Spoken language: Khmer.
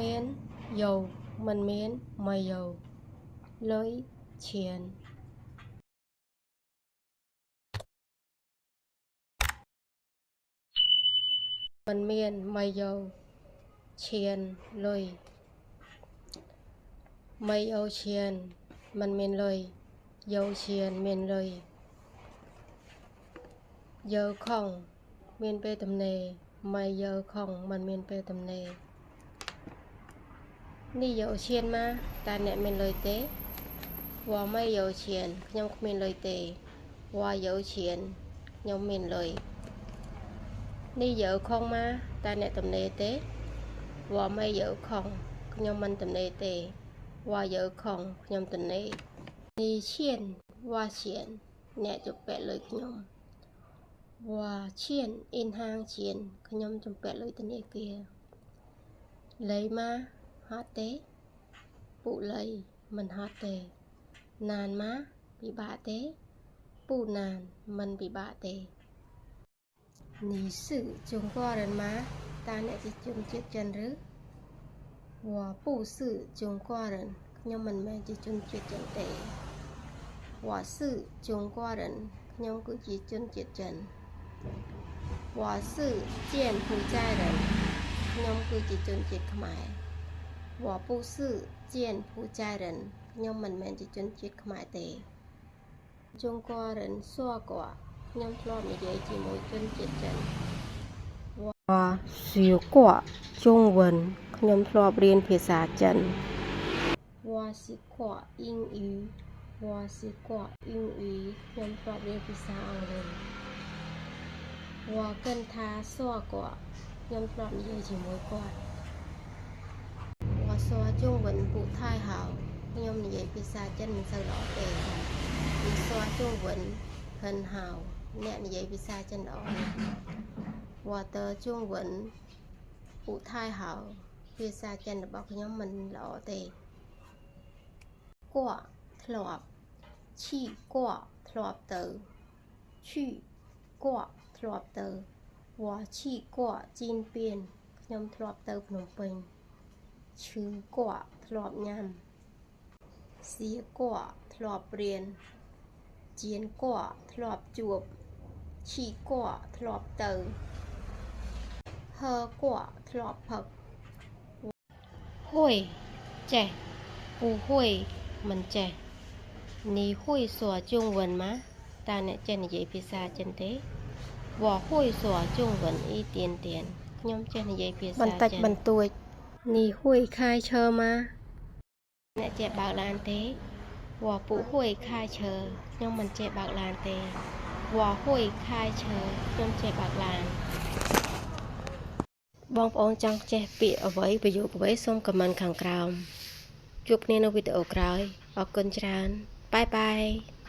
មាន 有 មិនមាន 没有 លុយ 钱 មិនមាន 没有 钱 លុយ 没有钱 មិនមានលុយ 有钱 មានលុយ 有空 មានពេលទំនេរ 没有空 មិនមានពេលទំនេរ 你有钱吗 តើអ្នកមានលុយទេ 我没有钱 ខ្ញុំគ្មានលុយទេ 我有钱 ខ្ញុំមានលុយ 你有空吗 តើអ្នកទំនេរទេ 我没有空 ខ្ញុំមិនទំនេរទេ 我有空 ខ្ញុំទំនេរ 你欠我钱 អ្នកជំពាក់លុយខ្ញុំ 我欠银行钱 ខ្ញុំជំពាក់លុយធនាគារ 累吗 ហត់ទេ 不累 មិនហត់ទេ 難嗎 ពិបាកទេ 不難 មិនពិបាកទេ 你是中国人吗 តើអ្នកជាជនជាតិចិនឬ 我不是中国人 ខ្ញុំមិនមែនជាជនជាតិចិនទេ 我是中国人 ខ្ញុំគឺជាជនជាតិចិន 我是柬埔寨人 ខ្ញុំគឺជាជនជាតិខ្មែរ 我不是柬埔寨人 ខ្ញុំមិនមែនជាជនជាតិខ្មែរទេ 中国人说过 ខ្ញុំធ្លាប់និយាយជាមួយជនជាតិចិន 我学过中文 ខ្ញុំធ្លាប់រៀនភាសាចិន 我学过英语我学过英语 ខ្ញុំធ្លាប់រៀនភាសាអង់គ្លេស 我跟他说过 ខ្ញុំធ្លាប់និយាយជាមួយគាត់ 我说中文不太好 ខ្ញុំនិយាយភាសាចិនមិនសូវល្អទេ 你说中文很好 អ្នកនិយាយភាសាចិនល្អណាស់ 我的中文不太好 ភាសាចិនរបស់ខ្ញុំមិនល្អទេ 过 ធ្លាប់ 去过 ធ្លាប់ទៅ 去过 ធ្លាប់ទៅ 我去过金边 ខ្ញុំធ្លាប់ទៅភ្នំពេញ 吃过 ធ្លាប់ញ៉ាំ 学过 ធ្លាប់រៀន 见过 ធ្លាប់ជួប 去过 ធ្លាប់ទៅ 喝过 ធ្លាប់ផឹក 会 ចេះ 不会 មិនចេះ 你会说中文吗 តើអ្នកចេះនិយាយភាសាចិនទេ 我会说中文一点点 ខ្ញុំចេះនិយាយភាសាចិនបន្តិចបន្តួច 你会开车吗 អ្នកចេះបើកឡានទេ 我不会开车 ខ្ញុំមិនចេះបើកឡានទេ 我会开车 ខ្ញុំចេះបើកឡាន បងប្អូនចង់ចេះពាក្យអ្វីប្រយោគអ្វីសូម comment ខាងក្រោមជួបគ្នានៅវីដេអូក្រោយអរគុណច្រើន bye bye.